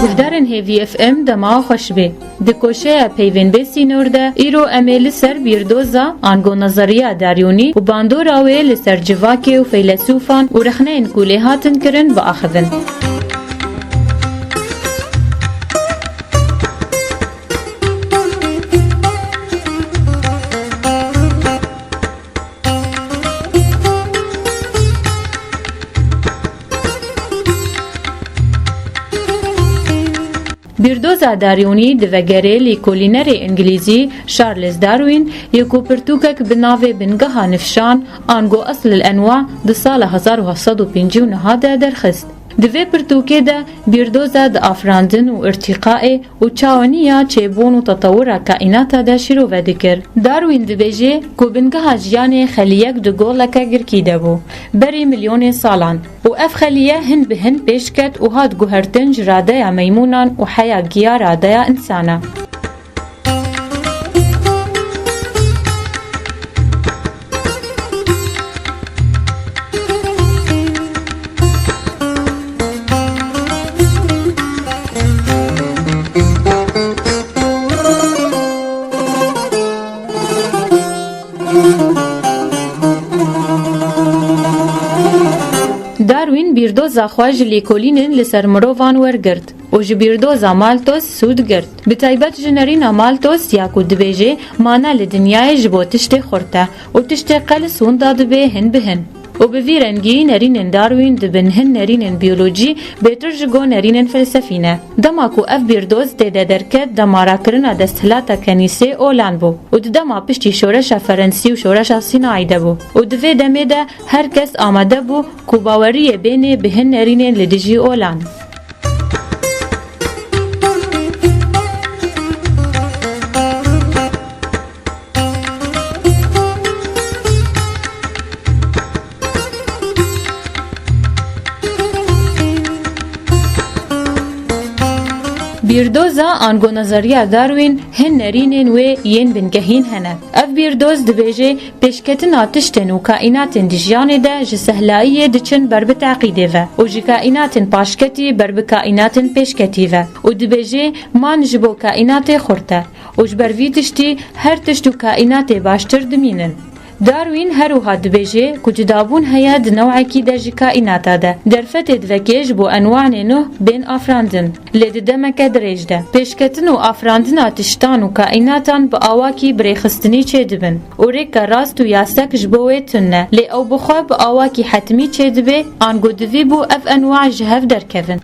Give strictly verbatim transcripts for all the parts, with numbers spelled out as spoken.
Guhdarên Hêvî F M, dema xweş bê. Di koşeya peyvên bê sînor de îro em ê li ser bîrdoza ango nezeriya Daryûnî û bandora wê li ser civakê û feylesûfan û rexneyên ku lê hatin kirin biaxivin. Bîrdoza Daryûnî divegerê lêkolînerê îngilîzî Charles Darwin yê ku pirtûkek bi navê Bingeha Nifşan, ango Eslil Enwa, di sala hezar û heşt sed û pêncî û neh de derxist. Di vê pirtûkê de bîrdoza di afirandin û irtîqayê û çaweniya çêbûn û tetewira kaînata de şîrove dikir. Darwin dibêje ku bingeha jiyanê xeliyek di goleke girkî de bû, berî milyonê salan. Û ev xeliye hin bi hin pêş ket û hat guhertin ji radeya meymûnan û heya giya radeya însana. Darwin bîrdoza xwe ji lêkolînên li ser mirovan wergirt û ji bîrdoza Malthus sûd girt. Bi taybet ji nerîna Malthus ya ku dibêje mane li dinyayê ji bo tiştê xurt e û tiştê qels winda dibe hin bi hin. Û bi vî rengî nerînên Darwin dibin hin nerînên biyolojî bêtir ji go nerînên felsefî ne. Dema ku ev bîrdoz tê de derket, dema rakirina desthilata kenîsê olan bû û di dema piştî şoreşa Ferensî û şoreşa Sînayî de bû û di vê demê de her kes amade bû ku baweriyê bênê bi hin nerînên li dijî olan. Bîrdoza ango nezeriya Darwin hin nerînên wê yên bingehîn hene. Ev bîrdoz dibêje, pêşketina tiştên û kaînatên di jiyanê de ji sehlayiyê diçin ber bi teqîdê ve û ji kaînatên paşketî ber bi kaînatên pêşketî ve û dibêje, man ji bo kaînatê xurt e û ji ber vî tiştî her tişt û kaînatê baştir dimînin. Darwin her wiha dibêje ku cudabûn heye di newekî de ji kaînata de. Derfetê diveke ji bo enwanê nuh bên afirandin. Lê di demeke dirêj de, pêşketin û afirandina tiştan û kaînatan bi awakî birêxistinî çêdibin û rêka rast û yasek ji bo wê tune, lê ew bi xwe bi awakî hetmî çêdibe, ango divî bû ev enwa ji hev derkevin.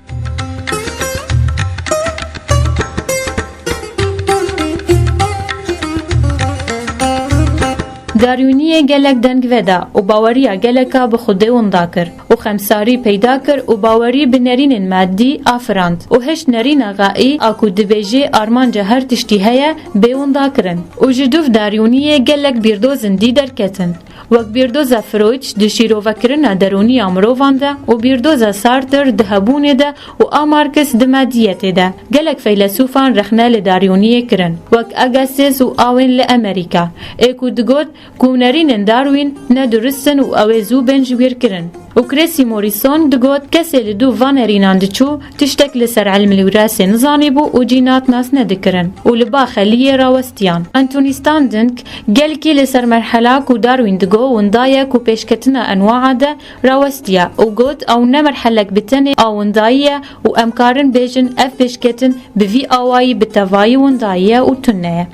Darwîniyê gelek deng veda û baweriya geleka bi Xwedê winda kir û xemsarî peyda kir û bawerî bi nerînên madî afirand û hişt nerîna xaî a ku dibêje armanca her tiştî heye bê winda kirin û ji dûv Darwîniyê gelek bîrdozên dî derketin. Wek bîrdoza Freud di şîrovekirina derûnî ya mirovan de û bîrdoza Sartre di hebûnê de û a Marx di madiyetê de, gelek feylesûfan rexne li Darwîniyê kirin, wek Agassiz û Owen li Amerîka, ê ku digot ku nerînên Darwin ne durist in û ew ê zû bên ji bîr kirin. Û Cressy Morrison digot, kesê li dûv van nerînan diçû, tiştek li ser ilmil wîrasê nizanîbû û cînat nas nedikirin û li ba xeliyê rawestiyan. Anthony Standing gelkî li ser merhela ku Darwin digo winda ye ku pêşketina enwaa de rawestiye û got, ew ne merhelek bi tenê a windayî ye û em karin bêjin ev pêşketin bi vî awayî bi tevayî windayî ye û tune ye.